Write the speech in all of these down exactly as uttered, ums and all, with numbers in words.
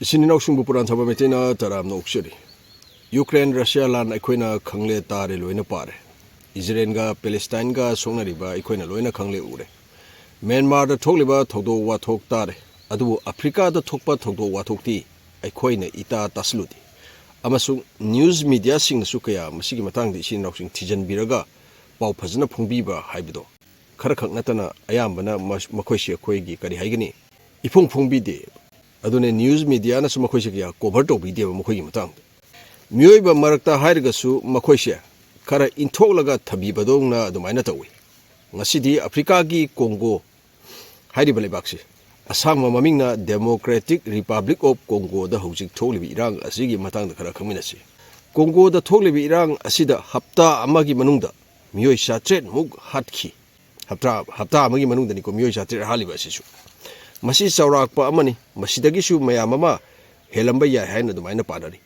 ꯏꯆꯤꯟ ꯏꯅꯥꯎꯁꯤꯡꯕꯨ ꯄꯨꯔꯥꯟ ꯊꯕ ꯃꯩꯇꯩꯅ ꯇꯔꯥꯝꯅ ꯑꯣꯛꯆꯔꯤ꯫ ꯌꯨꯀ꯭ꯔꯦꯟ ꯔꯁꯤꯌꯥ ꯂꯥꯟ ꯑꯩꯈꯣꯏꯅ ꯈꯪꯂꯦ ꯇꯥꯔꯦ, ꯂꯣꯏꯅ ꯄꯥꯔꯦ꯫ ꯏꯖꯔꯦꯜꯒ ꯄꯦꯂꯦꯁꯇꯥꯏꯟꯒ ꯁꯣꯛꯅꯔꯤꯕ ꯑꯩꯈꯣꯏꯅ ꯂꯣꯏꯅ ꯈꯪꯂꯦ ꯎꯔꯦ꯫ ꯃ꯭ꯌꯥꯟꯃꯥꯔꯗ ꯊꯣꯛꯂꯤꯕ ꯊꯧꯗꯣꯛ ꯋꯥꯊꯣꯛ ꯇꯥꯔꯦ꯫ ꯑꯗꯨꯕꯨ ꯑꯐ꯭ꯔꯤꯀꯥꯗ ꯊꯣꯛꯄ ꯊꯧꯗꯣꯛ ꯋꯥꯊꯣꯛꯇꯤ ꯑꯩꯈꯣꯏꯅ ꯏꯇꯥ ꯇꯥꯁꯤꯜꯂꯨꯗꯦ꯫ ꯑꯃꯁꯨꯡ ꯅ꯭ꯌꯨꯁ ꯃꯤꯗꯤꯌꯥꯁꯤꯡꯅꯁꯨ ꯀꯌꯥ ꯃꯁꯤꯒꯤ ꯃꯇꯥꯡꯗ ꯏꯆꯤꯟ ꯏꯅꯥꯎꯁꯤꯡ ꯊꯤꯖꯤꯟꯕꯤꯔꯒ ꯄꯥꯎ ꯐꯖꯅ ꯐꯣꯡꯕꯤꯕ ꯍꯥꯏꯕꯗꯣ ꯈꯔꯈꯛ ꯅꯠꯇꯅ ꯑꯌꯥꯝꯕꯅ ꯃ-, ꯃꯈꯣꯏꯁꯤ ꯑꯩꯈꯣꯏꯒꯤ ꯀꯔꯤ ꯍꯥꯏꯒꯅꯤ, ꯏꯐꯣꯡ ꯐꯣꯡꯕꯤꯗꯦ꯫ ꯑꯗꯨꯅ ꯅ꯭ꯌꯨꯁ ꯃꯤꯗꯤꯌꯥꯅꯁꯨ ꯃꯈꯣꯏꯁꯦ ꯀꯌꯥ ꯀꯣꯚꯔ ꯇꯧꯕꯤꯗꯦꯕ ꯃꯈꯣꯏꯒꯤ ꯃꯇꯥꯡꯗ꯫ ꯃꯤꯑꯣꯏꯕ ꯃꯔꯛꯇ ꯍꯥꯏꯔꯒꯁꯨ ꯃꯈꯣꯏꯁꯦ ꯈꯔ ꯏꯟꯊꯣꯛꯂꯒ ꯊꯝꯕꯤꯕꯗꯧꯅ ꯑꯗꯨꯃꯥꯏꯅ ꯇꯧꯏ꯫ ꯉꯁꯤꯗꯤ ꯑꯐ꯭ꯔꯤꯀꯥꯒꯤ ꯀꯣꯡꯒꯣ ꯍꯥꯏꯔꯤꯕ ꯂꯩꯕꯥꯛꯁꯤ, ꯑꯁꯥꯡꯕ ꯃꯃꯤꯡꯅ Democratic Republic of Congoꯗ ꯍꯧꯖꯤꯛ ꯊꯣꯛꯂꯤꯕ ꯏꯔꯥꯡ ꯑꯁꯤꯒꯤ ꯃꯇꯥꯡꯗ ꯈꯔ ꯈꯪꯃꯤꯟꯅꯁꯤ꯫ ꯀꯣꯡꯒꯣꯗ ꯊꯣꯛꯂꯤꯕ ꯏꯔꯥꯡ ꯑꯁꯤꯗ ꯍꯞꯇꯥ ꯑꯃꯒꯤ ꯃꯅꯨꯡꯗ ꯃꯤꯑꯣꯏ ꯆꯥꯇ꯭ꯔꯦꯠ ꯃꯨꯛ ꯍꯥꯠꯈꯤ꯫ ꯍꯞꯇꯥ, ꯍꯞꯇꯥ ꯑꯃꯒꯤ ꯃꯅꯨꯡꯗꯅꯤꯀꯣ ꯃꯤꯑꯣꯏ ꯆꯥꯇ꯭ꯔꯦꯠ ꯍꯥꯠꯂꯤꯕ ꯑꯁꯤꯁꯨ꯫ ꯃꯁꯤ ꯆꯥꯎꯔꯥꯛꯄ ꯑꯃꯅꯤ꯫ ꯃꯁꯤꯗꯒꯤꯁꯨ ꯃꯌꯥꯝ ꯑꯃ ꯍꯦꯜꯂꯝꯕ ꯌꯥꯏ ꯍꯥꯏꯅ ꯑꯗꯨꯃꯥꯏꯅ ꯄꯥꯅꯔꯤ꯫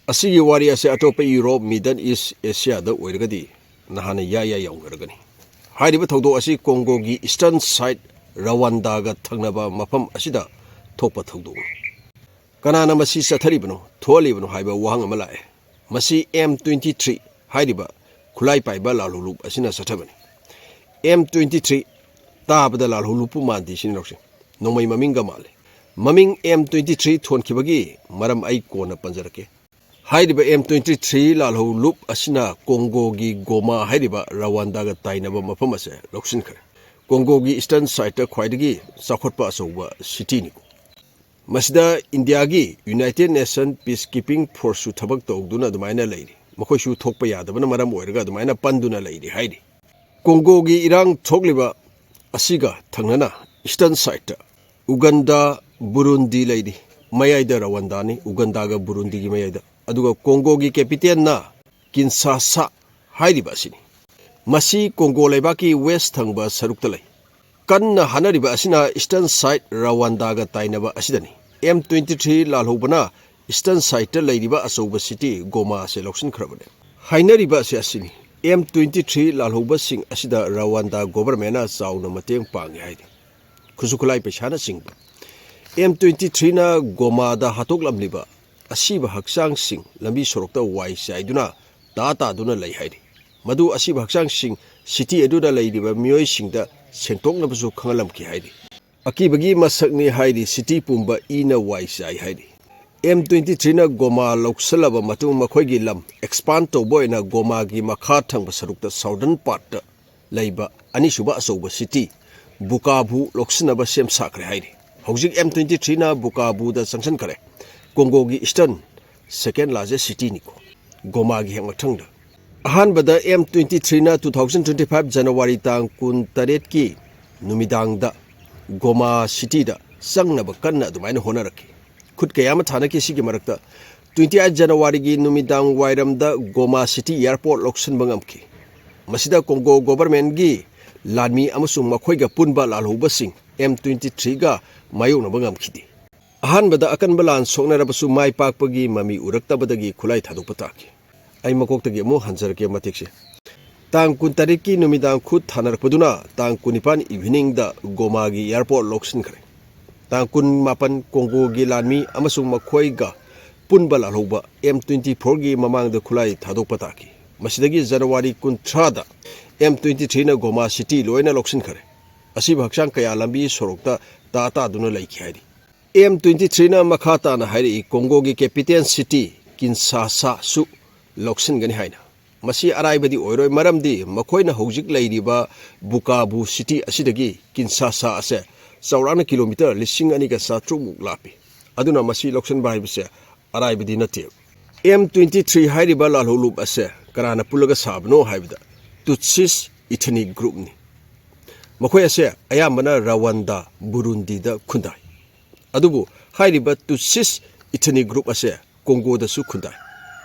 ꯑꯁꯤꯒꯤ ꯋꯥꯔꯤ ꯑꯁꯤ ꯑꯇꯣꯞꯄ ꯌꯨꯔꯣꯞ, Middle East, Asia ꯗ ꯑꯣꯏꯔꯒꯗꯤ ꯅꯍꯥꯟꯅ ꯌꯥ ꯌꯥ ꯌꯥꯎꯅꯔꯒꯅꯤ꯫ ꯍꯥꯏꯔꯤꯕ ꯊꯧꯗꯣꯛ ꯑꯁꯤ ꯀꯣꯡꯒꯣꯒꯤ eastern side ꯔꯋꯥꯟꯗꯥꯒ ꯊꯪꯅꯕ ꯃꯐꯝ ꯑꯁꯤꯗ ꯊꯣꯛꯄ ꯊꯧꯗꯣꯛꯅꯤ꯫ ꯀꯅꯥꯅ ꯃꯁꯤ ꯆꯠꯊꯔꯤꯕꯅꯣ, ꯊꯣꯛꯍꯜꯂꯤꯕꯅꯣ ꯍꯥꯏꯕ ꯋꯥꯍꯪ ꯑꯃ ꯂꯥꯛꯑꯦ꯫ ꯃꯁꯤ M twenty three ꯍꯥꯏꯔꯤꯕ ꯈꯨꯠꯂꯥꯏ ꯄꯥꯏꯕ ꯂꯥꯜꯍꯧꯂꯨꯞ ꯑꯁꯤꯅ ꯆꯠꯊꯕꯅꯤ꯫ M twenty three ꯇꯥꯕꯗ ꯂꯥꯜꯍꯧꯂꯨꯞꯄꯨ ꯃꯥꯟꯗꯦ, ꯏꯆꯤꯟ ꯏꯅꯥꯎꯁꯤꯡ꯫ ꯅꯣꯡꯃꯩ ꯃꯃꯤꯡꯒ ꯃꯥꯜꯂꯦ꯫ ꯃꯃꯤꯡ M twenty three ꯊꯣꯟꯈꯤꯕꯒꯤ ꯃꯔꯝ ꯑꯩ ꯀꯣꯟꯅ ꯄꯟꯖꯔꯛꯀꯦ꯫ ꯍꯥꯏꯔꯤꯕ M twenty three ꯂꯥꯜꯍꯧꯂꯨꯞ ꯑꯁꯤꯅ ꯀꯣꯡꯒꯣꯒꯤ ꯒꯣꯃꯥ ꯍꯥꯏꯔꯤꯕ ꯔꯋꯥꯟꯗꯥꯒ ꯇꯥꯏꯅꯕ ꯃꯐꯝ ꯑꯁꯦ ꯂꯧꯁꯤꯟꯈ꯭ꯔꯦ꯫ ꯀꯣꯡꯒꯣꯒꯤ eastern side ꯇ ꯈ꯭ꯋꯥꯏꯗꯒꯤ ꯆꯥꯎꯈꯠꯄ ꯑꯆꯧꯕ city ꯅꯤꯀꯣ꯫ ꯃꯁꯤꯗ ꯏꯟꯗꯤꯌꯥꯒꯤ United Nation Peacekeeping Force ꯁꯨ ꯊꯕꯛ ꯇꯧꯗꯨꯅ ꯑꯗꯨꯃꯥꯏꯅ ꯂꯩꯔꯤ꯫ ꯃꯈꯣꯏꯁꯨ ꯊꯣꯛꯄ ꯌꯥꯗꯕꯅ ꯃꯔꯝ ꯑꯣꯏꯔꯒ ꯑꯗꯨꯃꯥꯏꯅ ꯄꯟꯗꯨꯅ ꯂꯩꯔꯤ ꯍꯥꯏꯔꯤ꯫ ꯀꯣꯡꯒꯣꯒꯤ ꯏꯔꯥꯡ ꯊꯣꯛꯂꯤꯕ ꯑꯁꯤꯒ ꯊꯪꯅꯅ eastern side ꯇ ꯎꯒꯟꯗꯥ, ꯕꯨꯔꯨꯟꯗꯤ ꯂꯩꯔꯤ, ꯃꯌꯥꯏꯗ ꯔꯋꯥꯟꯗꯥꯅꯤ, ꯎꯒꯟꯗꯥꯒ ꯕꯨꯔꯨꯟꯗꯤꯒꯤ ꯃꯌꯥꯏꯗ꯫ ꯑꯗꯨꯒ ꯀꯣꯡꯒꯣꯒꯤ capital ꯅ ꯀꯤꯟꯁꯥꯁꯥ ꯍꯥꯏꯔꯤꯕ ꯑꯁꯤꯅꯤ꯫ ꯃꯁꯤ ꯀꯣꯡꯒꯣ ꯂꯩꯕꯥꯛꯀꯤ west ꯊꯪꯕ ꯁꯔꯨꯛꯇ ꯂꯩ꯫ ꯀꯟꯅ ꯍꯥꯠꯅꯔꯤꯕ ꯑꯁꯤꯅ eastern side ꯔꯋꯥꯟꯗꯥꯒ ꯇꯥꯏꯅꯕ ꯑꯁꯤꯗꯅꯤ꯫ M twenty three ꯂꯥꯜꯍꯧꯕꯅ eastern side ꯇ ꯂꯩꯔꯤꯕ ꯑꯆꯧꯕ city ꯒꯣꯃꯥ ꯑꯁꯤ ꯂꯧꯁꯤꯟꯈ꯭ꯔꯕꯅꯤ꯫ ꯍꯥꯏꯅꯔꯤꯕ ꯑꯁꯤ ꯑꯁꯤꯅꯤ, M twenty three ꯂꯥꯜꯍꯧꯕꯁꯤꯡ ꯑꯁꯤꯗ ꯔꯋꯥꯟꯗꯥ government ꯅ ꯆꯥꯎꯅ ꯃꯇꯦꯡ ꯄꯥꯡꯉꯤ ꯍꯥꯏꯔꯤ꯫ ꯈꯨꯠꯁꯨ ꯈꯨꯠꯂꯥꯏ ꯄꯩꯁꯥꯅꯆꯤꯡꯕ꯫ ꯑꯦꯝ ꯇ꯭ꯋꯦꯟꯇꯤ ꯊ꯭ꯔꯤꯅ ꯒꯣꯃꯥꯗ ꯍꯥꯠꯇꯣꯛꯂꯝꯂꯤꯕ ꯑꯁꯤꯕ ꯍꯛꯆꯥꯡꯁꯤꯡ ꯂꯝꯕꯤ ꯁꯣꯔꯣꯛꯇ ꯋꯥꯏ ꯆꯥꯏꯗꯨꯅ ꯇꯥ ꯇꯥꯗꯨꯅ ꯂꯩ ꯍꯥꯏꯔꯤ꯫ ꯃꯗꯨ ꯑꯁꯤꯕ ꯍꯛꯆꯥꯡꯁꯤꯡ ꯁꯤꯇꯤ ꯑꯗꯨꯗ ꯂꯩꯔꯤꯕ ꯃꯤꯑꯣꯏꯁꯤꯡꯗ ꯁꯦꯡꯗꯣꯛꯅꯕꯁꯨ ꯈꯪꯍꯜꯂꯝꯈꯤ ꯍꯥꯏꯔꯤ꯫ ꯑꯀꯤꯕꯒꯤ ꯃꯁꯛꯅꯤ ꯍꯥꯏꯔꯤ, ꯁꯤꯇꯤ ꯄꯨꯝꯕ ꯏꯅ ꯋꯥꯏ ꯆꯥꯏ ꯍꯥꯏꯔꯤ꯫ ꯑꯦꯝ ꯇ꯭ꯋꯦꯟꯇꯤ ꯊ꯭ꯔꯤꯅ ꯒꯣꯃꯥ ꯂꯧꯁꯤꯜꯂꯕ ꯃꯇꯨꯡ ꯃꯈꯣꯏꯒꯤ ꯂꯝ ꯑꯦꯛꯁꯄꯥꯟ ꯇꯧꯕ ꯑꯣꯏꯅ ꯒꯣꯃꯥꯒꯤ ꯃꯈꯥ ꯊꯪꯕ ꯁꯔꯨꯛꯇ ꯁꯥꯎꯗꯔꯟ ꯄꯥꯔꯠꯇ ꯂꯩꯕ ꯑꯅꯤꯁꯨꯕ ꯑꯆꯧꯕ ꯁꯤꯇꯤ ꯕꯨꯀꯥꯚꯨ ꯂꯧꯁꯤꯟꯅꯕ ꯁꯦꯝ ꯁꯥꯈ꯭ꯔꯦ ꯍꯥꯏꯔꯤ꯫ ꯍꯧꯖꯤꯛ ꯑꯦꯝ ꯇ꯭ꯋꯦꯟꯇꯤ ꯊ꯭ꯔꯤꯅ ꯕꯨꯀꯥꯚꯨꯗ ꯆꯪꯁꯤꯟꯈ꯭ꯔꯦ꯫ ꯀꯣꯡꯒꯣꯒꯤ ꯏꯁꯇꯔꯟ ꯁꯦꯀꯦꯟ ꯂꯥꯔꯖꯦꯁ ꯁꯤꯇꯤꯅꯤꯀꯣ, ꯒꯣꯃꯥꯒꯤ ꯍꯦꯛ ꯃꯊꯪꯗ꯫ ꯑꯍꯥꯟꯕꯗ ꯑꯦꯝ ꯇ꯭ꯋꯦꯟꯇꯤ ꯊ꯭ꯔꯤꯅ two thousand twenty five ꯖꯅꯋꯥꯔꯤ ꯇꯥꯡ ꯀꯨꯟ ꯇꯔꯦꯠꯀꯤ ꯅꯨꯃꯤꯗꯥꯡꯗ ꯒꯣꯃꯥ ꯁꯤꯇꯤꯗ ꯆꯪꯅꯕ ꯀꯟꯅ ꯑꯗꯨꯃꯥꯏꯅ ꯍꯣꯠꯅꯔꯛꯈꯤ꯫ ꯈꯨꯠ ꯀꯌꯥ ꯑꯃ ꯊꯥꯅꯈꯤ꯫ ꯁꯤꯒꯤ ꯃꯔꯛꯇ twenty eight ꯖꯅꯋꯥꯔꯤꯒꯤ ꯅꯨꯃꯤꯗꯥꯡ ꯋꯥꯏꯔꯝꯗ ꯒꯣꯃꯥ ꯁꯤꯇꯤ ꯑꯦꯌꯥꯔꯄꯣꯔꯠ ꯂꯧꯁꯤꯟꯕ ꯉꯝꯈꯤ꯫ ꯃꯁꯤꯗ ꯀꯣꯡꯒꯣ ꯒꯣꯚꯔꯟꯃꯦꯟꯠꯀꯤ ꯂꯥꯟꯃꯤ ꯑꯃꯁꯨꯡ ꯃꯈꯣꯏꯒ ꯄꯨꯟꯕ ꯂꯥꯜꯍꯧꯕꯁꯤꯡ ꯑꯦꯝ ꯇ꯭ꯋꯦꯟꯇꯤ ꯊ꯭ꯔꯤꯒ ꯃꯥꯌꯣꯛꯅꯕ ꯉꯝꯈꯤꯗꯦ꯫ ꯑꯍꯥꯟꯕꯗ ꯑꯀꯟꯕ ꯂꯥꯟ ꯁꯣꯛꯅꯔꯕꯁꯨ ꯃꯥꯏ ꯄꯥꯛꯄꯒꯤ ꯃꯃꯤ ꯎꯔꯛꯇꯕꯗꯒꯤ ꯈꯨꯠꯂꯥꯏ ꯊꯥꯗꯣꯛꯄ ꯇꯥꯈꯤ꯫ ꯑꯩ ꯃꯀꯣꯛꯇꯒꯤ ꯑꯃꯨꯛ ꯍꯟꯖꯔꯛꯀꯦ ꯃꯇꯦꯛꯁꯦ꯫ ꯇꯥꯡ ꯀꯨꯟ ꯇꯔꯦꯠꯀꯤ ꯅꯨꯃꯤꯗꯥꯡ ꯈꯨꯠ ꯊꯥꯅꯔꯛꯄꯗꯨꯅ ꯇꯥꯡ ꯀꯨꯟꯅꯤꯄꯥꯟ ꯏꯚꯤꯅꯤꯡꯗ ꯒꯣꯃꯥꯒꯤ ꯑꯦꯌꯥꯔꯄꯣꯔꯠ ꯂꯧꯁꯤꯟꯈ꯭ꯔꯦ꯫ ꯇꯥꯡ ꯀꯨꯟꯃꯥꯄꯟ ꯀꯣꯡꯒꯣꯒꯤ ꯂꯥꯟꯃꯤ ꯑꯃꯁꯨꯡ ꯃꯈꯣꯏꯒ ꯄꯨꯟꯕ ꯂꯥꯜꯍꯧꯕ ꯑꯦꯝ ꯇ꯭ꯋꯦꯟꯇꯤ ꯐꯣꯔꯒꯤ ꯃꯃꯥꯡꯗ ꯈꯨꯠꯂꯥꯏ ꯊꯥꯗꯣꯛꯄ ꯇꯥꯈꯤ꯫ ꯃꯁꯤꯗꯒꯤ January ꯀꯨꯟꯊ꯭ꯔꯥꯗ M twenty ꯊ꯭ꯔꯤꯅ Goma city ꯂꯣꯏꯅ ꯂꯧꯁꯤꯟꯈꯔꯦ꯫ ꯑꯁꯤꯕ ꯍꯛꯆꯥꯡ ꯀꯌꯥ ꯂꯝꯕꯤ ꯁꯣꯔꯣꯛꯇ ꯇꯥ ꯇꯥꯗꯨꯅ ꯂꯩꯈꯤ ꯍꯥꯏꯔꯤ꯫ ꯑꯦꯝ ꯇ꯭ꯋꯦꯟꯇꯤ ꯊ꯭ꯔꯤꯅ ꯃꯈꯥ ꯇꯥꯅ ꯍꯥꯏꯔꯛꯏ, ꯀꯣꯡꯒꯣꯒꯤ ꯀꯦꯄꯤꯇꯦꯜ ꯁꯤꯇꯤ ꯀꯤꯟꯁꯥꯁꯥꯁꯨ ꯂꯧꯁꯤꯟꯒꯅꯤ ꯍꯥꯏꯅ꯫ ꯃꯁꯤ ꯑꯔꯥꯏꯕꯗꯤ ꯑꯣꯏꯔꯣꯏ, ꯃꯔꯝꯗꯤ ꯃꯈꯣꯏꯅ ꯍꯧꯖꯤꯛ ꯂꯩꯔꯤꯕ ꯕꯨꯀꯥꯕꯨ ꯁꯤꯇꯤ ꯑꯁꯤꯗꯒꯤ ꯀꯤꯟꯁꯥꯁꯥ ꯑꯁꯦ ꯆꯥꯎꯔꯥꯛꯅ ꯀꯤꯂꯣꯃꯤꯇꯔ ꯂꯤꯁꯤꯡ ꯑꯅꯤꯒ ꯆꯥꯇ꯭ꯔꯨꯛ ꯃꯨꯛ ꯂꯥꯞꯄꯤ꯫ ꯑꯗꯨꯅ ꯃꯁꯤ ꯂꯧꯁꯤꯟꯕ ꯍꯥꯏꯕꯁꯦ ꯑꯔꯥꯏꯕꯗꯤ ꯅꯠꯇꯦ꯫ ꯑꯦꯝ ꯇ꯭ꯋꯦꯟꯇꯤ ꯊ꯭ꯔꯤ ꯍꯥꯏꯔꯤꯕ ꯂꯥꯜꯍꯧꯂꯨꯞ ꯑꯁꯦ ꯀꯅꯥꯅ ꯄꯨꯜꯂꯒ ꯁꯥꯕꯅꯣ ꯍꯥꯏꯕꯗ ꯇꯨꯠꯁꯤꯁ ꯏꯊꯅꯤꯛ ꯒ꯭ꯔꯨꯞꯅꯤ꯫ ꯃꯈꯣꯏ ꯑꯁꯦ ꯑꯌꯥꯝꯕꯅ ꯔꯋꯥꯟꯗꯥ, ꯕꯨꯔꯨꯟꯗꯤꯗ ꯈꯨꯟꯗꯥꯏ꯫ ꯑꯗꯨꯕꯨ ꯍꯥꯏꯔꯤꯕ ꯇꯨꯠꯁꯤꯁ ꯏꯊꯅꯤꯛ ꯒ꯭ꯔꯨꯞ ꯑꯁꯦ ꯀꯣꯡꯒꯣꯗꯁꯨ ꯈꯨꯟꯗꯥꯏ꯫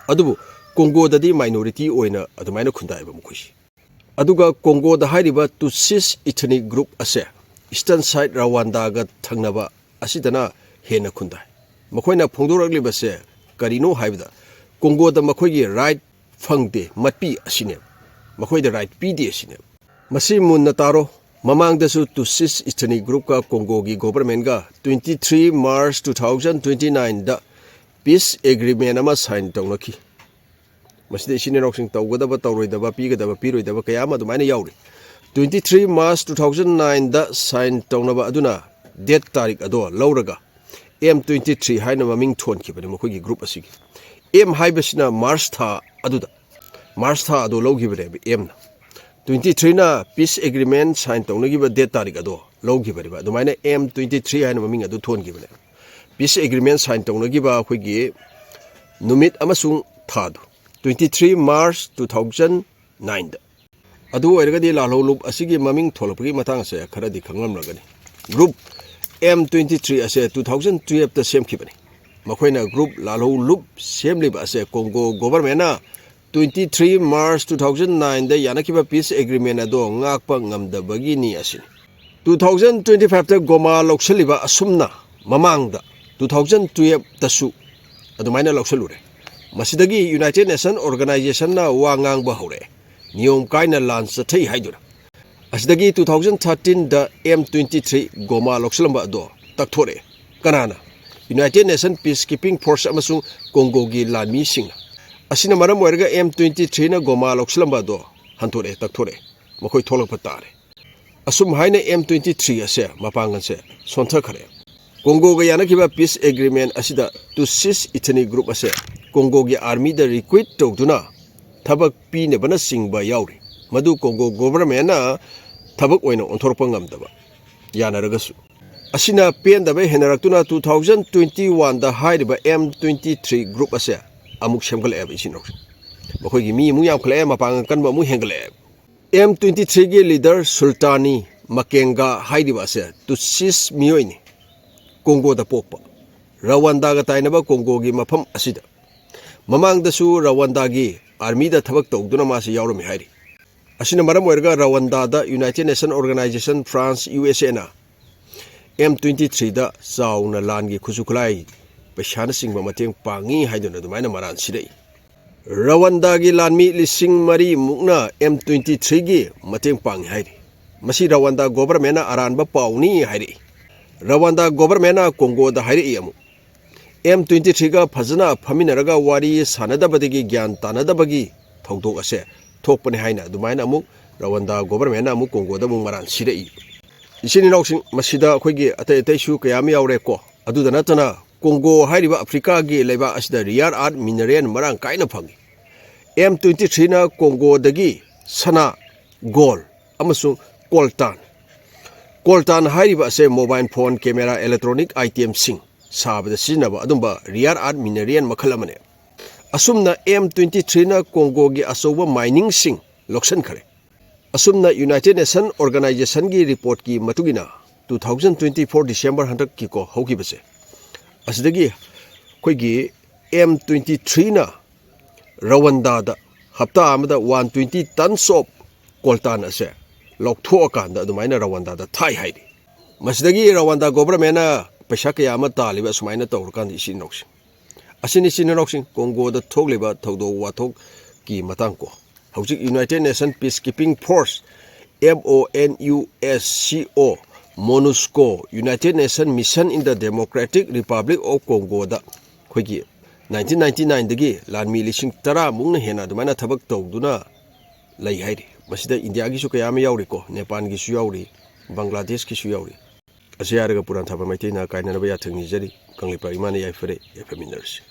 ꯑꯗꯨꯕꯨ ꯀꯣꯡꯒꯣꯗꯗꯤ ꯃꯥꯏꯅꯣꯔꯤꯇꯤ ꯑꯣꯏꯅ ꯑꯗꯨꯃꯥꯏꯅ ꯈꯨꯟꯗꯥꯏꯕ ꯃꯈꯣꯏꯁꯤ꯫ ꯑꯗꯨꯒ ꯀꯣꯡꯒꯣꯗ ꯍꯥꯏꯔꯤꯕ ꯇꯨꯠꯁꯤꯁ ꯏꯊꯅꯤꯛ ꯒ꯭ꯔꯨꯞ ꯑꯁꯦ ꯏꯁꯇꯔꯟ ꯁꯥꯏꯠ ꯔꯋꯥꯟꯗꯥꯒ ꯊꯪꯅꯕ ꯑꯁꯤꯗꯅ ꯍꯦꯟꯅ ꯈꯨꯟꯗꯥꯏ꯫ ꯃꯈꯣꯏꯅ ꯐꯣꯡꯗꯣꯔꯛꯂꯤꯕꯁꯦ ꯀꯔꯤꯅꯣ ꯍꯥꯏꯕꯗ ꯀꯣꯡꯒꯣꯗ ꯃꯈꯣꯏꯒꯤ ꯔꯥꯏꯠ ꯐꯪꯗꯦ, ꯃꯠꯄꯤ ꯑꯁꯤꯅꯦꯕ꯫ ꯃꯈꯣꯏꯗ ꯔꯥꯏꯠ ꯄꯤꯗꯦ ꯑꯁꯤꯅꯦꯕ꯫ ꯃꯁꯤ ꯃꯨꯟꯅ ꯇꯥꯔꯣ꯫ ꯃꯃꯥꯡꯗꯁꯨ ꯇꯨꯁꯤꯁ ꯏꯊꯅꯤ ꯒ꯭ꯔꯨꯞꯀ ꯀꯣꯡꯒꯣꯒꯤ ꯒꯣꯕꯔꯃꯦꯟꯒ twenty three March two thousand twenty nineꯗ ꯄꯤꯁ ꯑꯦꯒ꯭ꯔꯤꯃꯦꯟ ꯑꯃ ꯁꯥꯏꯟ ꯇꯧꯅꯈꯤ꯫ ꯃꯁꯤꯗ ꯏꯆꯤꯟ ꯏꯅꯥꯎꯁꯤꯡ ꯇꯧꯒꯗꯕ, ꯇꯧꯔꯣꯏꯗꯕ, ꯄꯤꯒꯗꯕ, ꯄꯤꯔꯣꯏꯗꯕ ꯀꯌꯥ ꯑꯃ ꯑꯗꯨꯃꯥꯏꯅ ꯌꯥꯎꯔꯤ꯫ Twenty three March two thousand nineꯗ ꯁꯥꯏꯟ ꯇꯧꯅꯕ ꯑꯗꯨꯅ ꯗꯦꯠ ꯇꯥꯔꯤꯛ ꯑꯗꯣ ꯂꯧꯔꯒ ꯑꯦꯝ twenty three ꯍꯥꯏꯅ ꯃꯃꯤꯡ ꯊꯣꯟꯈꯤꯕꯅꯤ ꯃꯈꯣꯏꯒꯤ ꯒ꯭ꯔꯨꯞ ꯑꯁꯤꯒꯤ꯫ ꯑꯦꯝ ꯍꯥꯏꯕꯁꯤꯅ ꯃꯥꯔꯆ ꯊꯥ ꯑꯗꯨꯗ, ꯃꯥꯔꯆ ꯊꯥ ꯑꯗꯨ ꯂꯧꯈꯤꯕꯅꯦꯕ ꯑꯦꯝꯅ꯫ Twenty threeꯅ ꯄꯤꯁ ꯑꯦꯒ꯭ꯔꯤꯃꯦꯟ ꯁꯥꯏꯟ ꯇꯧꯅꯈꯤꯕ ꯗꯦꯠ ꯇꯥꯔꯤꯛ ꯑꯗꯣ ꯂꯧꯈꯤꯕꯅꯦꯕ꯫ ꯑꯗꯨꯃꯥꯏꯅ ꯑꯦꯝ twenty three ꯍꯥꯏꯅ ꯃꯃꯤꯡ ꯑꯗꯨ ꯊꯣꯟꯈꯤꯕꯅꯦ꯫ ꯄꯤꯁ ꯑꯦꯒ꯭ꯔꯤꯃꯦꯟ ꯁꯥꯏꯟ ꯇꯧꯅꯈꯤꯕ ꯑꯩꯈꯣꯏꯒꯤ ꯅꯨꯃꯤꯠ ꯑꯃꯁꯨꯡ ꯊꯥꯗꯨ, twenty three March two thousand nineꯗ꯫ ꯑꯗꯨ ꯑꯣꯏꯔꯒꯗꯤ ꯂꯥꯜꯍꯧ ꯂꯨꯞ ꯑꯁꯤꯒꯤ ꯃꯃꯤꯡ ꯊꯣꯂꯛꯄꯒꯤ ꯃꯇꯥꯡ ꯑꯁꯦ ꯈꯔꯗꯤ ꯈꯪꯂꯝꯂꯒꯅꯤ꯫ ꯒ꯭ꯔꯨꯞ ꯑꯦꯝ twenty three ꯑꯁꯦ two thousand twelveꯇ ꯁꯦꯝꯈꯤꯕꯅꯤ꯫ ꯃꯈꯣꯏꯅ ꯒ꯭ꯔꯨꯞ ꯂꯥꯜꯍꯧ ꯂꯨꯞ ꯁꯦꯝꯂꯤꯕ ꯑꯁꯦ ꯀꯣꯡꯒꯣ ꯒꯣꯕꯔꯃꯦꯟꯅ twenty three March two thousand nineꯗ ꯌꯥꯅꯈꯤꯕ ꯄꯤꯁ ꯑꯦꯒ꯭ꯔꯤꯃꯦꯟ ꯑꯗꯣ ꯉꯥꯛꯄ ꯉꯝꯗꯕꯒꯤꯅꯤ ꯑꯁꯤꯅꯤ꯫ Two thousand twenty fiveꯇ ꯒꯣꯃꯥ ꯂꯧꯁꯤꯜꯂꯤꯕ ꯑꯁꯨꯝꯅ ꯃꯃꯥꯡꯗ two thousand twelveꯇꯁꯨ ꯑꯗꯨꯃꯥꯏꯅ ꯂꯧꯁꯤꯜꯂꯨꯔꯦ꯫ ꯃꯁꯤꯗꯒꯤ ꯌꯨꯅꯥꯏꯇꯦꯗ ꯅꯦꯁꯟ ꯑꯣꯔꯒꯅꯥꯏꯖꯦꯁꯟꯅ ꯋꯥ ꯉꯥꯡꯕ ꯍꯧꯔꯛꯑꯦ, ꯅꯤꯌꯣꯝ ꯀꯥꯏꯅ ꯂꯥꯟ ꯆꯠꯊꯩ ꯍꯥꯏꯗꯨꯅ꯫ ꯑꯁꯤꯗꯒꯤ two thousand thirteenꯗ ꯑꯦꯝ twenty three ꯒꯣꯃꯥ ꯂꯧꯁꯤꯜꯂꯝꯕ ꯑꯗꯣ ꯇꯛꯊꯣꯔꯛꯑꯦ꯫ ꯀꯅꯥꯅ? United nation peacekeeping force ꯑꯃꯁꯨꯡ ꯀꯣꯡꯒꯣꯒꯤ ꯂꯥꯟꯃꯤꯁꯤꯡꯅ꯫ ꯑꯁꯤꯅ ꯃꯔꯝ ꯑꯣꯏꯔꯒ ꯑꯦꯝ twenty threeꯅ ꯒꯣꯃꯥ ꯂꯧꯁꯤꯜꯂꯝꯕ ꯑꯗꯣ ꯍꯟꯗꯣꯔꯛꯑꯦ, ꯇꯛꯊꯣꯔꯛꯑꯦ꯫ ꯃꯈꯣꯏ ꯊꯣꯛꯂꯛꯄ ꯇꯥꯔꯦ꯫ ꯑꯁꯨꯝ ꯍꯥꯏꯅ ꯑꯦꯝ twenty three ꯑꯁꯦ ꯃꯄꯥꯡꯒꯜꯁꯦ ꯁꯣꯟꯊꯈ꯭ꯔꯦ꯫ ꯀꯣꯡꯒꯣꯒ ꯌꯥꯅꯈꯤꯕ ꯄꯤꯁ ꯑꯦꯒ꯭ꯔꯤꯃꯦꯟ ꯑꯁꯤꯗ ꯇꯨꯁꯤꯁ ꯏꯊꯅꯤ ꯒ꯭ꯔꯨꯞ ꯑꯁꯦ ꯀꯣꯡꯒꯣꯒꯤ ꯑꯥꯔꯃꯤꯗ ꯔꯤꯀ꯭ꯔꯨꯏꯠ ꯇꯧꯗꯨꯅ ꯊꯕꯛ ꯄꯤꯅꯕꯅꯆꯤꯡꯕ ꯌꯥꯎꯔꯤ꯫ ꯃꯗꯨ ꯀꯣꯡꯒꯣ ꯒꯣꯕꯔꯃꯦꯟꯅ ꯊꯕꯛ ꯑꯣꯏꯅ ꯑꯣꯟꯊꯣꯔꯛꯄ ꯉꯝꯗꯕ ꯌꯥꯅꯔꯒꯁꯨ꯫ ꯑꯁꯤꯅ ꯄꯦꯟꯗꯕ ꯍꯦꯟꯅꯔꯛꯇꯨꯅ two thousand twenty oneꯗ ꯍꯥꯏꯔꯤꯕ ꯑꯦꯝ twenty three ꯒ꯭ꯔꯨꯞ ꯑꯁꯦ ꯑꯃꯨꯛ ꯁꯦꯝꯒꯠꯂꯛꯑꯦꯕ ꯏꯆꯤꯟ ꯏꯅꯥꯎꯁꯤꯡ꯫ ꯃꯈꯣꯏꯒꯤ ꯃꯤ ꯑꯃꯨꯛ ꯌꯥꯝꯈꯠꯂꯛꯑꯦ, ꯃꯄꯥꯡꯒꯜ ꯀꯟꯕ ꯑꯃꯨꯛ ꯍꯦꯟꯒꯠꯂꯛꯑꯦ꯫ ꯑꯦꯝ twenty threeꯒꯤ ꯂꯤꯗꯔ ꯁꯨꯜꯇꯥꯅꯤ ꯃꯀꯦꯡꯒꯥ ꯍꯥꯏꯔꯤꯕ ꯑꯁꯦ ꯇꯨꯠꯁꯤꯁ ꯃꯤꯑꯣꯏꯅꯤ꯫ ꯀꯣꯡꯒꯣꯗ ꯄꯣꯛꯄ, ꯔꯋꯥꯟꯗꯥꯒ ꯇꯥꯏꯅꯕ ꯀꯣꯡꯒꯣꯒꯤ ꯃꯐꯝ ꯑꯁꯤꯗ꯫ ꯃꯃꯥꯡꯗꯁꯨ ꯔꯋꯥꯟꯗꯥꯒꯤ ꯑꯥꯔꯃꯤꯗ ꯊꯕꯛ ꯇꯧꯗꯨꯅ ꯃꯥꯁꯤ ꯌꯥꯎꯔꯝꯃꯤ ꯍꯥꯏꯔꯤ꯫ ꯑꯁꯤꯅ ꯃꯔꯝ ꯑꯣꯏꯔꯒ ꯔꯋꯥꯟꯗꯥꯗ united nation organization France, U S N M twenty threeꯗ ꯆꯥꯎꯅ ꯂꯥꯟꯒꯤ ꯈꯨꯠꯁꯨ ꯈꯨꯠꯂꯥꯏ, ꯄꯩꯁꯥꯅꯆꯤꯡꯕ ꯃꯇꯦꯡ ꯄꯥꯡꯉꯤ ꯍꯥꯏꯗꯨꯅ ꯑꯗꯨꯃꯥꯏꯅ ꯃꯔꯥꯜ ꯁꯤꯔꯛꯏ꯫ ꯔꯋꯥꯟꯗꯥꯒꯤ ꯂꯥꯟꯃꯤ ꯂꯤꯁꯤꯡ ꯃꯔꯤ ꯃꯨꯛꯅ ꯑꯦꯝ twenty threeꯒꯤ ꯃꯇꯦꯡ ꯄꯥꯡꯉꯤ ꯍꯥꯏꯔꯤ꯫ ꯃꯁꯤ ꯔꯋꯥꯟꯗꯥ ꯒꯣꯕꯔꯃꯦꯟꯅ ꯑꯔꯥꯟꯕ ꯄꯥꯎꯅꯤ ꯍꯥꯏꯔꯛꯏ꯫ ꯔꯋꯥꯟꯗꯥ ꯒꯣꯕꯔꯃꯦꯟꯅ ꯀꯣꯡꯒꯣꯗ ꯍꯥꯏꯔꯛꯏ ꯑꯃꯨꯛ, ꯑꯦꯝ ꯇ꯭ꯋꯦꯟꯇꯤ ꯊ꯭ꯔꯤꯒ ꯐꯖꯅ ꯐꯝꯃꯤꯟꯅꯔꯒ ꯋꯥꯔꯤ ꯁꯥꯟꯅꯗꯕꯗꯒꯤ, ꯒ꯭ꯌꯥꯟ ꯇꯥꯅꯗꯕꯒꯤ ꯊꯧꯗꯣꯛ ꯑꯁꯦ ꯊꯣꯛꯄꯅꯤ ꯍꯥꯏꯅ ꯑꯗꯨꯃꯥꯏꯅ ꯑꯃꯨꯛ ꯔꯋꯥꯟꯗꯥ ꯒꯣꯕꯔꯃꯦꯟꯅ ꯑꯃꯨꯛ ꯀꯣꯡꯒꯣꯗ ꯑꯃꯨꯛ ꯃꯔꯥꯜ ꯁꯤꯔꯛꯏ꯫ ꯏꯆꯤꯟ ꯏꯅꯥꯎꯁꯤꯡ, ꯃꯁꯤꯗ ꯑꯩꯈꯣꯏꯒꯤ ꯑꯇꯩ ꯑꯇꯩꯁꯨ ꯀꯌꯥ ꯑꯃ ꯌꯥꯎꯔꯦꯀꯣ꯫ ꯑꯗꯨꯗ ꯅꯠꯇꯅ ꯀꯣꯡꯒꯣ ꯍꯥꯏꯔꯤꯕ ꯑꯐ꯭ꯔꯤꯀꯥꯒꯤ ꯂꯩꯕꯥꯛ ꯑꯁꯤꯗ rare earth mineral ꯃꯔꯥꯡ ꯀꯥꯏꯅ ꯐꯪꯏ꯫ ꯑꯦꯝ ꯇ꯭ꯋꯦꯟꯇꯤ ꯊ꯭ꯔꯤꯅ ꯀꯣꯡꯒꯣꯗꯒꯤ ꯁꯅꯥ, ꯒꯣꯜ ꯑꯃꯁꯨꯡ ꯀꯣꯜꯇꯥꯟ꯫ ꯀꯣꯜꯇꯥꯟ ꯍꯥꯏꯔꯤꯕ ꯑꯁꯦ mobile phone, camera, electronic itemꯁꯤꯡ ꯁꯥꯕꯗ ꯁꯤꯖꯤꯟꯅꯕ ꯑꯗꯨꯝꯕ rare earth mineral ꯃꯈꯜ ꯑꯃꯅꯤ꯫ ꯑꯁꯨꯝꯅ ꯑꯦꯝ ꯇ꯭ꯋꯦꯟꯇꯤ ꯊ꯭ꯔꯤꯅ ꯀꯣꯡꯒꯣꯒꯤ ꯑꯆꯧꯕ miningꯁꯤꯡ ꯂꯧꯁꯤꯟꯈꯔꯦ꯫ ꯑꯁꯨꯝꯅ United Nation Organizationꯒꯤ reportꯀꯤ ꯃꯇꯨꯡ ꯏꯟꯅ, two thousand twenty four December ꯍꯟꯗꯛꯀꯤꯀꯣ ꯍꯧꯈꯤꯕꯁꯦ, ꯑꯁꯤꯗꯒꯤ ꯑꯩꯈꯣꯏꯒꯤ ꯑꯦꯝ ꯇ꯭ꯋꯦꯟꯇꯤ ꯊ꯭ꯔꯤꯅ ꯔꯋꯥꯟꯗꯥꯗ ꯍꯞꯇꯥ ꯑꯃꯗ one twenty tons of ꯀꯣꯜꯇꯥꯟ ꯑꯁꯦ ꯂꯧꯊꯣꯛꯑꯀꯥꯟꯗ ꯑꯗꯨꯃꯥꯏꯅ ꯔꯋꯥꯟꯗꯥꯗ ꯊꯥꯏ ꯍꯥꯏꯔꯤ꯫ ꯃꯁꯤꯗꯒꯤ ꯔꯋꯥꯟꯗꯥ ꯒꯣꯕꯔꯃꯦꯟꯅ ꯄꯩꯁꯥ ꯀꯌꯥ ꯑꯃ ꯇꯥꯜꯂꯤꯕ ꯑꯁꯨꯃꯥꯏꯅ ꯇꯧꯔꯀꯥꯟꯗ, ꯏꯆꯤꯟ ꯏꯅꯥꯎꯁꯤꯡ꯫ ꯑꯁꯤꯅꯤ, ꯏꯆꯤꯟ ꯏꯅꯥꯎꯁꯤꯡ, ꯀꯣꯡꯒꯣꯗ ꯊꯣꯛꯂꯤꯕ ꯊꯧꯗꯣꯛ ꯋꯥꯊꯣꯛꯀꯤ ꯃꯇꯥꯡ ꯀꯣ꯫ ꯍꯧꯖꯤꯛ United Nation Peacekeeping Force, M O N U S C O, MONUSCO, United Nation Mission in the Democratic Republic of Congoꯗ ꯑꯩꯈꯣꯏꯒꯤ nineteen ninety nineꯗꯒꯤ ꯂꯥꯟꯃꯤ ꯂꯤꯁꯤꯡ ꯇꯔꯥ ꯃꯨꯛꯅ ꯍꯦꯟꯅ ꯑꯗꯨꯃꯥꯏꯅ ꯊꯕꯛ ꯇꯧꯗꯨꯅ ꯂꯩ ꯍꯥꯏꯔꯤ꯫ ꯃꯁꯤꯗ ꯏꯟꯗꯤꯌꯥꯒꯤꯁꯨ ꯀꯌꯥ ꯑꯃ ꯌꯥꯎꯔꯤꯀꯣ, ꯅꯦꯄꯥꯜꯒꯤꯁꯨ ꯌꯥꯎꯔꯤ, ꯕꯪꯒ꯭ꯂꯥꯗꯦꯁꯀꯤꯁꯨ ꯌꯥꯎꯔꯤ꯫ ꯑꯁꯤ ꯍꯥꯏꯔꯒ ꯄꯨꯔꯥꯟ ꯊꯥꯕ ꯃꯩꯇꯩꯅ ꯀꯥꯏꯅꯅꯕ ꯌꯥꯊꯪ ꯅꯤꯖꯔꯤ꯫ ꯀꯪꯂꯩꯄꯥꯛ ꯏꯃꯥꯅ ꯌꯥꯏꯐꯔꯦ, ꯌꯥꯏꯐꯃꯤꯟꯅꯔꯁꯤ꯫